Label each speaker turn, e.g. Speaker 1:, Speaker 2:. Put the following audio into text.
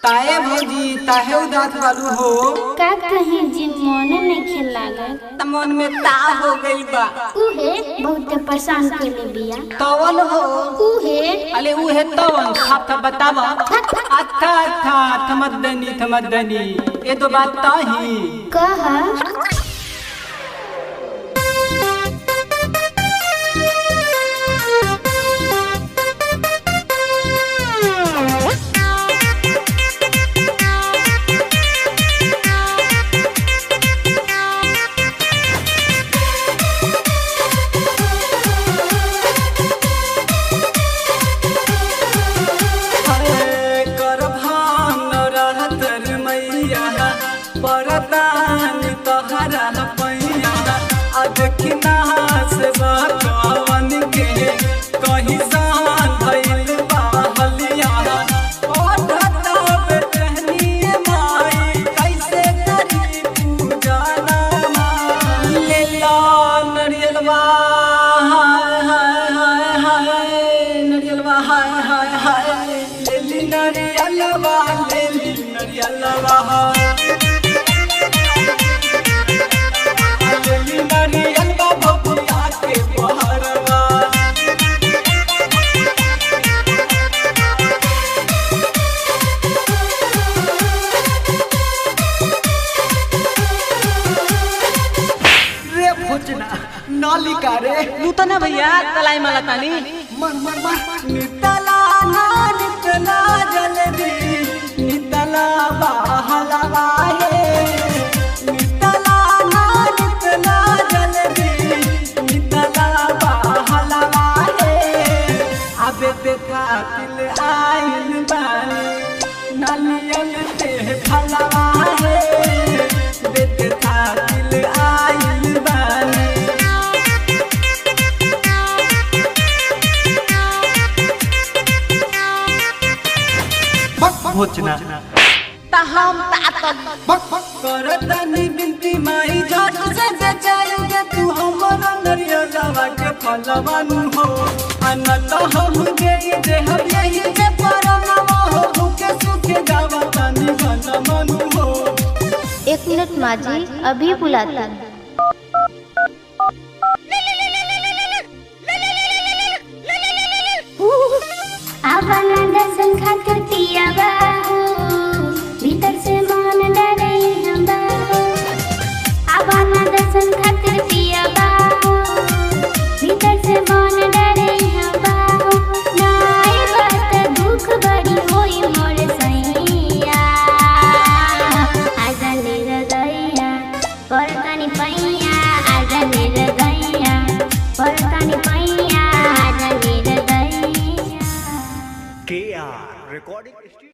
Speaker 1: ताए भौजी ताहे उदास वालू हो।
Speaker 2: का कहीं जी मन नहीं लागत।
Speaker 1: त मन में ता हो गइल बा।
Speaker 2: उहे बहुत परेशान कइले बिया।
Speaker 1: तवन हो
Speaker 2: उहे।
Speaker 1: अले उहे तवन साफ बतावा। अच्छा अच्छा थमदनी थमदनी ए तो बात ताही
Speaker 2: कह।
Speaker 1: ना भैया तलाई माला तानी
Speaker 3: मन मन मन
Speaker 1: नितला ना नितला जल्दी नितला बहला वाहे नितला ना नितला जल्दी नितला बहला वाहे अबे देखा दिल आइल बानी नालियल ते फला वाहे देखा दिल आइल बानी।
Speaker 3: भोचना
Speaker 1: हम करतनी बिनती माई झट से बचाएंगे तू हमारा नरियलवा के फलवानु हो अन तो हम गई देह यही के परनवा हो भूखे सूखे जावा तनी बनमनु हो।
Speaker 2: एक मिनट माँ जी अभी बुलाती। आवन दर्शन खातिर पिया बाहू भीतर से मन डरे हम बाहू। आवन दर्शन खातिर पिया बाहू भीतर से मन डरे हम बाहू। नाई बात दुख बड़ी होई मोर सैया आजा निर्दया परतनी पैया आजा निर्दया परतनी पैया आजा निर्दया।
Speaker 3: KR Recording Studio।